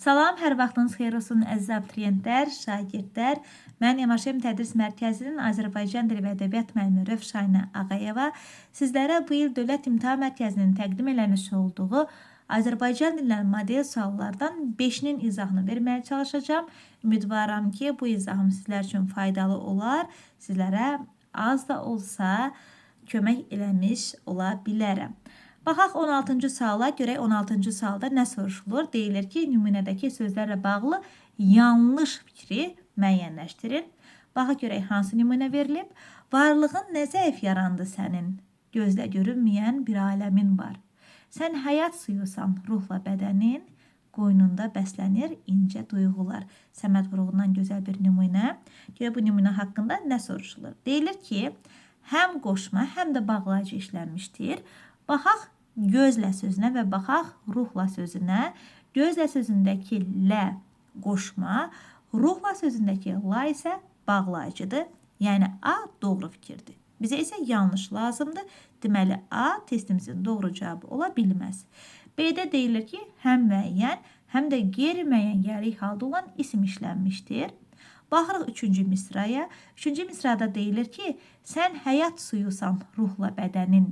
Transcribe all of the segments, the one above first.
Salam, hər vaxtınız xeyir olsun əziz abituriyentlər, şagirdlər. Mən MHM Tədris Mərkəzinin Azərbaycan dili və ədəbiyyat müəllimi Rövşanə Ağayeva sizlərə bu il Dövlət İmtahan Mərkəzinin təqdim eləmiş olduğu Azərbaycan dilindən model suallardan 5-nin izahını verməyə çalışacağam. Ümidvaram ki, bu izahım sizlər üçün faydalı olar. Sizlərə az da olsa kömək eləmiş ola bilərəm. Baxaq 16-cı suala, görək 16-cı sualda nə soruşulur? Deyilir ki, nümunədəki sözlərlə bağlı yanlış fikri müəyyənləşdirin. Baxaq görək hansı nümunə verilib? Varlığın nə zəif yarandı sənin? Gözlə görünməyən bir aləmin var. Sən həyat suyusan ruhla bədənin, qoynunda bəslənir incə duyğular. Səməd Vurğundan gözəl bir nümunə. Görək bu nümunə haqqında nə soruşulur? Deyilir ki, həm qoşma, həm də bağlayıcı işlənmişdir. Baxaq gözlə sözünə və baxaq ruhla sözünə. Gözlə sözündəki lə qoşma, ruhla sözündəki la isə bağlayıcıdır. Yəni A doğru fikirdir. Bizə isə yanlış lazımdır. Deməli A testimizin doğru cavabı ola bilməz. B-də deyilir ki, həm müəyyən, həm də qeyri-müəyyən yəlik halda olan isim işlənmişdir. Baxırıq üçüncü misraya. Üçüncü misrada deyilir ki, sən həyat suyusan ruhla bədənin.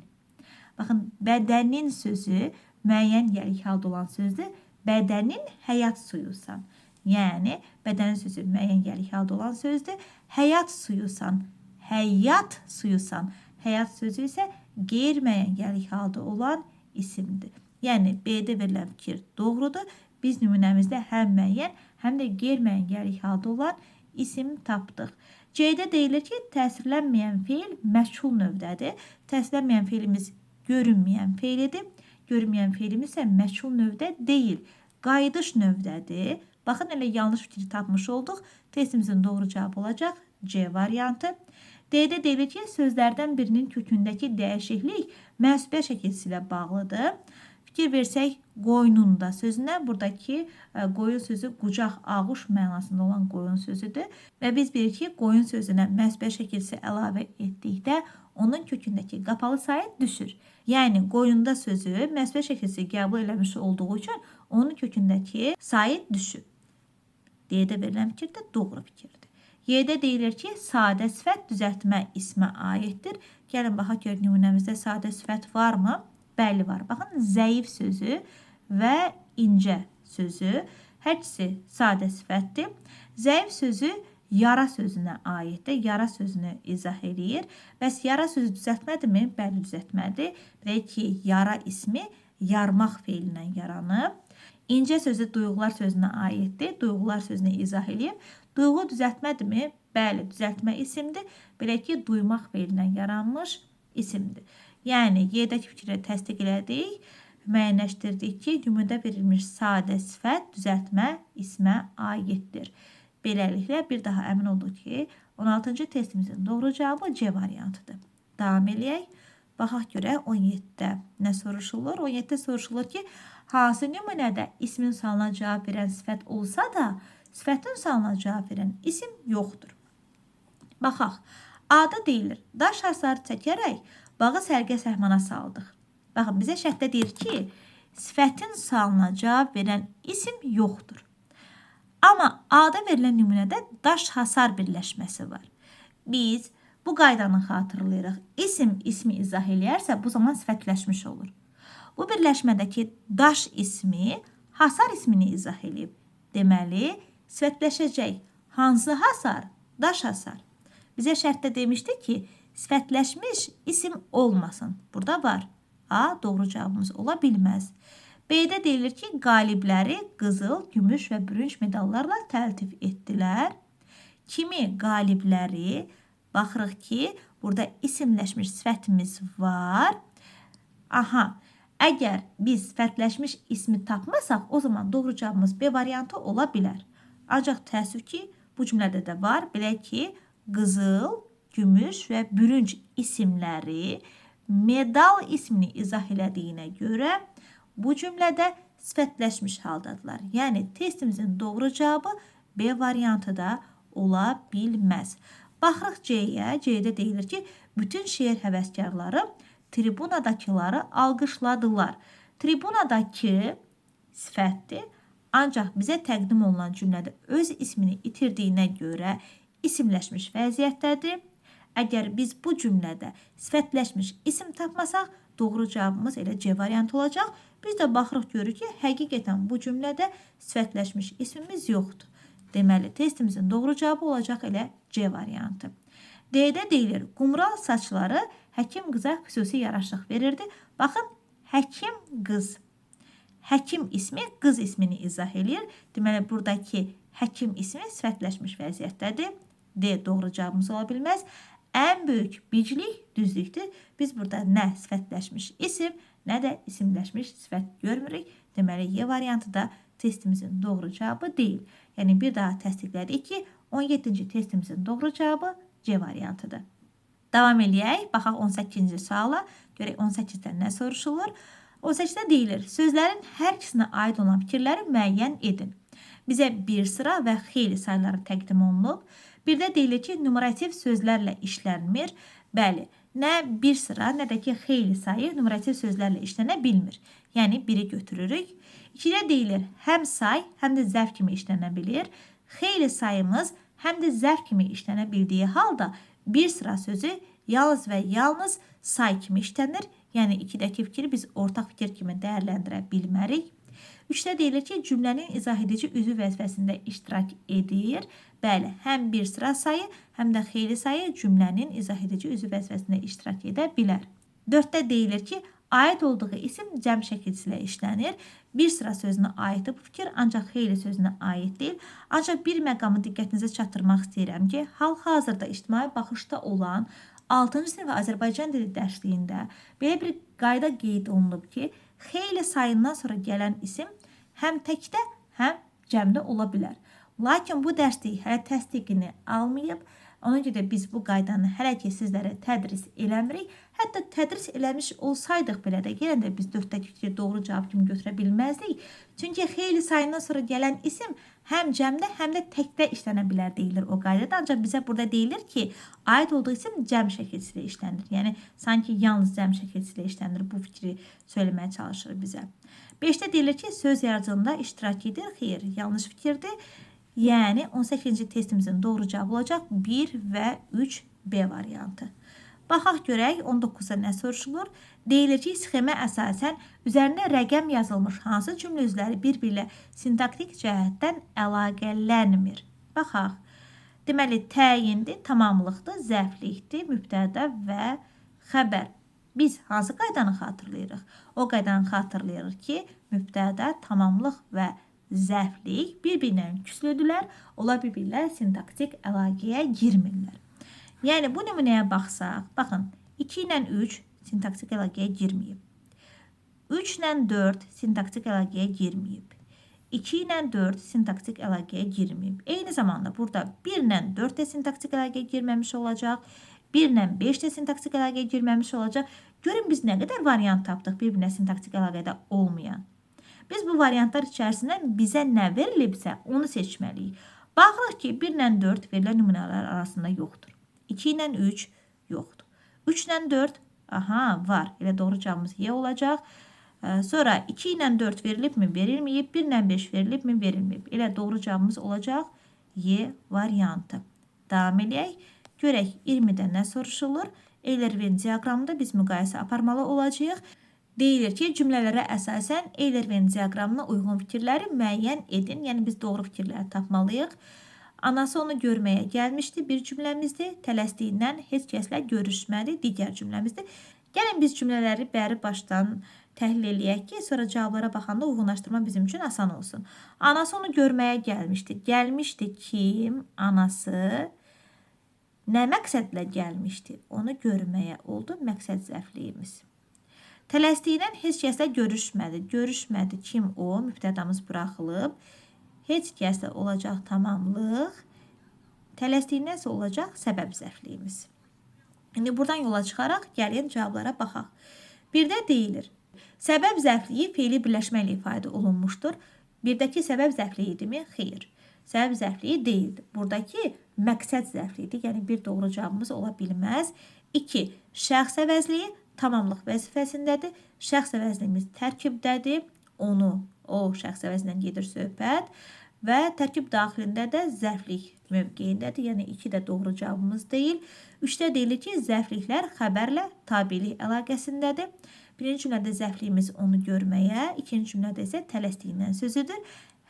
Baxın, bədənin sözü müəyyən yəlik halda olan sözdür. Bədənin həyat suyusan. Yəni, bədənin sözü müəyyən yəlik halda olan sözdür. Həyat suyusan, həyat suyusan. Həyat sözü isə qeyri-müəyyən yəlik halda olan isimdir. Yəni, B-də verilən fikir doğrudur. Biz nümunəmizdə həm müəyyən, həm də qeyri-müəyyən yəlik halda olan isim tapdıq. C-də deyilir ki, təsirlənməyən feil məchul növdədir. Təsirlənməyən feilimiz görünməyən feilidir. Görünməyən feilimiz isə məchul növdə deyil, qayıdış növdədir. Baxın, elə yanlış fikri tapmış olduq. Testimizin doğru cavabı olacaq C variantı. D-də deyilir ki, sözlərdən birinin kökündəki dəyişiklik məsubiyyət şəkilçisi ilə bağlıdır. Fikir versək, qoynunda sözünə, buradakı qoyun sözü qucaq, ağuş mənasında olan qoyun sözüdür. Və biz bilirik ki, qoyun sözünə məsubiyyət şəkilçisi əlavə etdikdə onun kökündəki qapalı sayı düşür. Yəni, qoyunda sözü məsubiyyət şəkilçisi qəbul eləmiş olduğu üçün onun kökündəki sayı düşür. D-də verilən fikir də doğru fikirdir. Y-də deyilir ki, sadə sifət düzəltmə ismə aiddir. Gəlin, baxaq görək nümunəmizdə sadə sifət varmı? Bəli, var. Baxın, zəif sözü və incə sözü hər ikisi sadə sifətdir. Zəif sözü yara sözünə aiddir. Yara sözünü izah eləyir. Bəs yara sözü düzəltmədimi? Bəli, düzəltmədi. Deyək ki, yara ismi yarmaq feilindən yaranıb. İncə sözü duyğular sözünə aiddir. Duyğular sözünü izah eləyib. Duyğu düzəltmədimi? Bəli, düzəltmə isimdir. Belə ki, duymaq feilindən yaranmış isimdir. Yəni, Y-dəki fikri təsdiq elədik, müəyyənləşdirdik ki, nümunədə verilmiş sadə sifət düzəltmə ismə aiddir. Beləliklə, bir daha əmin olduq ki, 16-cı testimizin doğru cavabı C variantıdır. Davam eləyək. Baxaq görək 17-də nə soruşulur? 17-də soruşulur ki, hansı nümunədə ismin sualına cavab verən sifət olsa da, sifətin sualına cavab verən isim yoxdur. Baxaq. A-da deyilir, daş hasarı çəkərək bağı sərgə səhmana saldıq. Baxın, bizə şərtdə deyir ki, sifətin sualına cavab verən isim yoxdur. Amma A-da verilən nümunədə daş hasar birləşməsi var. Biz bu qaydanı xatırlayırıq. İsim ismi izah eləyərsə, bu zaman sifətləşmiş olur. Bu birləşmədəki daş ismi hasar ismini izah eləyib. Deməli, sifətləşəcək. Hansı hasar? Daş hasar. Bizə şərtdə demişdi ki, sifətləşmiş isim olmasın. Burada var. A doğru cavabımız ola bilməz. B-də deyilir ki, qalibləri qızıl, gümüş və bürünc medallarla təltif etdilər. Kimi qalibləri? Baxırıq ki, burada isimləşmiş sifətimiz var. Aha, əgər biz sifətləşmiş ismi tapmasaq, o zaman doğru cavabımız B variantı ola bilər. Ancaq təəssüf ki, bu cümlədə də var. Belə ki, qızıl, gümüş və bürünc isimləri medal ismini izah elədiyinə görə bu cümlədə sifətləşmiş haldadırlar. Yəni, testimizin doğru cavabı B variantı da ola bilməz. Baxırıq C-yə. C-də deyilir ki, bütün şeir həvəskarları tribunadakıları alqışladılar. Tribunadakı sifətdir. Ancaq bizə təqdim olunan cümlədə öz ismini itirdiyinə görə isimləşmiş vəziyyətdədir. Əgər biz bu cümlədə sifətləşmiş isim tapmasaq, doğru cavabımız elə C variantı olacaq. Biz də baxırıq, görürük ki, həqiqətən bu cümlədə sifətləşmiş ismimiz yoxdur. Deməli, testimizin doğru cavabı olacaq elə C variantı. D-də deyilir, qumral saçları həkim qıza xüsusi yaraşıq verirdi. Baxın, həkim qız. Həkim ismi qız ismini izah eləyir. Deməli, buradakı həkim ismi sifətləşmiş vəziyyətdədir. D doğru cavabımız ola bilməz. Ən böyük biclik düzlükdür. Biz burada nə sifətləşmiş isim, nə də isimləşmiş sifət görmürük. Deməli, Y variantı da testimizin doğru cavabı deyil. Yəni, bir daha təsdiqlədik ki, 17-ci testimizin doğru cavabı C variantıdır. Davam eləyək. Baxaq 18-ci suala. Görək 18-dən nə soruşulur? 18-də deyilir, sözlərin hər ikisinə aid olan fikirləri müəyyən edin. Bizə bir sıra və xeyli sayları təqdim olunub. Bir də deyilir ki, numerativ sözlərlə işlənmir. Bəli, nə bir sıra, nə də ki, xeyli sayı numerativ sözlərlə işlənə bilmir. Yəni, biri götürürük. İkidə deyilir, həm say, həm də zərf kimi işlənə bilir. Xeyli sayımız həm də zərf kimi işlənə bildiyi halda bir sıra sözü yalnız və yalnız say kimi işlənir. Yəni, ikidəki fikri biz ortaq fikir kimi dəyərləndirə bilmərik. Üçdə deyilir ki, cümlənin izah edici üzvü vəzifəsində iştirak edir. Bəli, həm bir sıra sayı, həm də xeyli sayı cümlənin izah edici üzvü vəzifəsində iştirak edə bilər. Dörddə deyilir ki, aid olduğu isim cəm şəkilçisi ilə işlənir. Bir sıra sözünə aiddir bu fikir, ancaq xeyli sözünə aid deyil. Ancaq bir məqamı diqqətinizə çatdırmaq istəyirəm ki, hal-hazırda ictimai baxışda olan 6-cı sinif Azərbaycan dili dərsliyində belə bir qayda qeyd olunub ki, xeyli sayından sonra gələn isim həm təkdə, həm cəmdə ola bilər. Lakin bu dərslik hələ təsdiqini almayıb. Ona görə biz bu qaydanı hələ ki sizlərə tədris eləmirik. Hətta tədris eləmiş olsaydıq belə də yenə də biz 4-dəki fikri doğru cavab kimi götürə bilməzdik. Çünki xeyli sayından sonra gələn isim həm cəmdə, həm də təkdə işlənə bilər deyilir o qaydada. Ancaq bizə burada deyilir ki, aid olduğu isim cəm şəkilçisi ilə işlənir. Yəni, sanki yalnız cəm şəkilçisi ilə işlənir bu fikri söyləməyə çalışır bizə. 5-də deyilir ki, söz yaradıcılığında iştirak edir. Xeyr, yanlış fikirdir. Yəni 18-ci testimizin doğru cavabı olacaq 1 və 3 B variantı. Baxaq görək 19-da nə soruşulur? Deyilir ki, sxemə əsasən üzərində rəqəm yazılmış hansı cümlə üzvləri bir-biri ilə sintaktik cəhətdən əlaqələnmir? Baxaq. Deməli, təyindir, tamamlıqdır, zərflikdir, mübtəda və xəbər. Biz hansı qaydanı xatırlayırıq? O qaydanı xatırlayırıq ki, mübtəda, tamamlıq və zərflik bir-birinə küslüdürlər, onlar bir-birlə sintaktik əlaqəyə girmirlər. Yəni, bu nümunəyə baxsaq, baxın, 2 ilə 3 sintaktik əlaqəyə girməyib. 3 ilə 4 sintaktik əlaqəyə girməyib. 2 ilə 4 sintaktik əlaqəyə girməyib. Eyni zamanda burada 1 ilə 4 də sintaktik əlaqəyə girməmiş olacaq. 1 ilə 5 də sintaktik əlaqəyə girməmiş olacaq. Görün, biz nə qədər variant tapdıq bir-birinə sintaktik əlaqədə olmayan. Biz bu variantlar içərisindən bizə nə verilibsə onu seçməliyik. Baxırıq ki, 1 ilə 4 verilən nümunələr arasında yoxdur. 2 ilə 3 yoxdur. 3 ilə 4, aha, var. Elə doğru cavabımız Y olacaq. Sonra 2 ilə 4 verilibmi? Verilməyib. 1 ilə 5 verilibmi? Verilməyib. Elə doğru cavabımız olacaq Y variantı. Davam eləyək. Görək 20-də nə soruşulur? Euler-Venn diaqramında biz müqayisə aparmalı olacağıq. Deyilir ki, cümlələrə əsasən Euler-Venn diaqramına uyğun fikirləri müəyyən edin. Yəni, biz doğru fikirləri tapmalıyıq. Anası onu görməyə gəlmişdi bir cümləmizdir. Tələsdiyindən heç kəslə görüşmədi digər cümləmizdir. Gəlin biz cümlələri bəri başdan təhlil eləyək ki, sonra cavablara baxanda uyğunlaşdırma bizim üçün asan olsun. Anası onu görməyə gəlmişdi. Gəlmişdi kim? Anası. Nə məqsədlə gəlmişdi? Onu görməyə oldu məqsəd zərfliyimiz. Tələsdiyindən heç kəslə görüşmədi. Görüşmədi kim o? Mübtədamız buraxılıb. Heç kəslə olacaq tamamlıq. Tələsdiyindən isə olacaq səbəb zərfliyimiz. İndi buradan yola çıxaraq gəlin cavablara baxaq. Birdə deyilir, səbəb zərfliyi feili birləşmə ilə ifadə olunmuşdur. Birdəki səbəb zərfliyi idimi? Xeyr. Səbəb zərfliyi deyildi. Buradakı məqsəd zərfliyidir. Yəni bir doğru cavabımız ola bilməz. 2. Şəxs əvəzliyi tamamlıq vəzifəsindədir. Şəxs əvəzliyimiz tərkibdədir. Onu O şəxs əvəzindən gedir söhbət və tərkib daxilində də zərflik mövqeyindədir. Yəni 2 də doğru cavabımız deyil. 3-də deyilir ki, zərfliklər xəbərlə tabelik əlaqəsindədir. Birinci cümlədə zərfliyimiz onu görməyə, ikinci cümlədə isə tələsdiyindən sözüdür.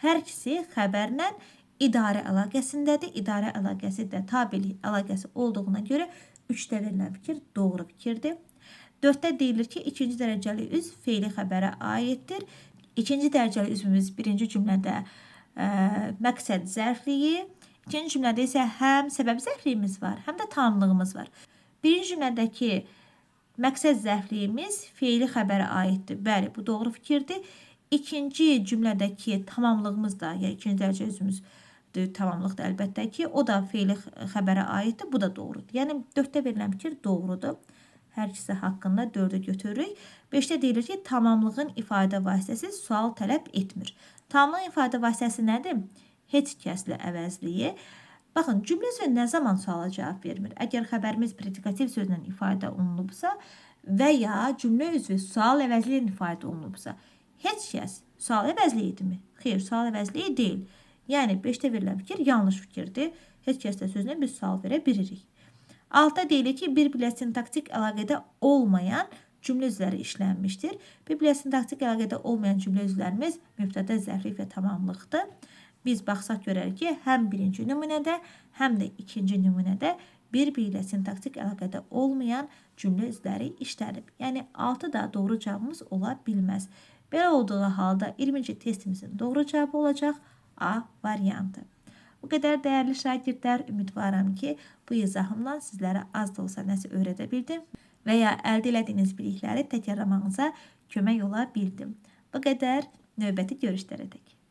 Hər ikisi xəbərlə idarə əlaqəsindədir. İdarə əlaqəsi də tabelik əlaqəsi olduğuna görə 3-də verilən fikir doğru fikirdir. 4-də deyilir ki, ikinci dərəcəli üzv feili xəbərə aiddir. İkinci dərəcəli üzvümüz birinci cümlədə məqsəd zərfliyi, ikinci cümlədə isə həm səbəb zərfliyimiz var, həm də tamamlığımız var. Birinci cümlədəki məqsəd zərfliyimiz feili xəbərə aiddir. Bəli, bu doğru fikirdir. İkinci cümlədəki tamamlığımız da, yəni ikinci dərəcə üzvümüz tamamlıqdır əlbəttə ki, o da feili xəbərə aiddir. Bu da doğrudur. Yəni 4-də verilən fikir doğrudur. Hər ikisi haqqında 4-ü götürürük. 5-də deyilir ki, tamamlığın ifadə vasitəsi sual tələb etmir. Tamamlığın ifadə vasitəsi nədir? Heç kəslə əvəzliyi. Baxın, cümlə üzvü nə zaman suala cavab vermir? Əgər xəbərimiz predikativ sözlə ifadə olunubsa və ya cümlə üzvü sual əvəzliyi ilə ifadə olunubsa, heç kəs sual əvəzliyidirmi? Xeyr, sual əvəzliyi deyil. Yəni 5-də verilən fikir yanlış fikirdir. Heç kəslə sözünə biz sual verə bilirik. 6-da deyilir ki, bir-birlə sintaktik əlaqədə olmayan cümlə üzvləri işlənmişdir. Bir-birlə sintaktik əlaqədə olmayan cümlə üzvlərimiz mübtəda, zərflik və tamamlıqdır. Biz baxsaq görərik ki, həm birinci nümunədə, həm də ikinci nümunədə bir-biri ilə sintaktik əlaqədə olmayan cümlə üzvləri işlənib. Yəni 6 da doğru cavabımız ola bilməz. Belə olduğu halda 20-ci testimizin doğru cavabı olacaq A variantı. Bu qədər dəyərli şagirdlər, ümidvaram ki, bu izahımla sizlərə az da olsa nəsə öyrədə bildim və ya əldə elədiyiniz bilikləri təkrarlamağınıza kömək ola bildim. Bu qədər, növbəti görüşlərə dək.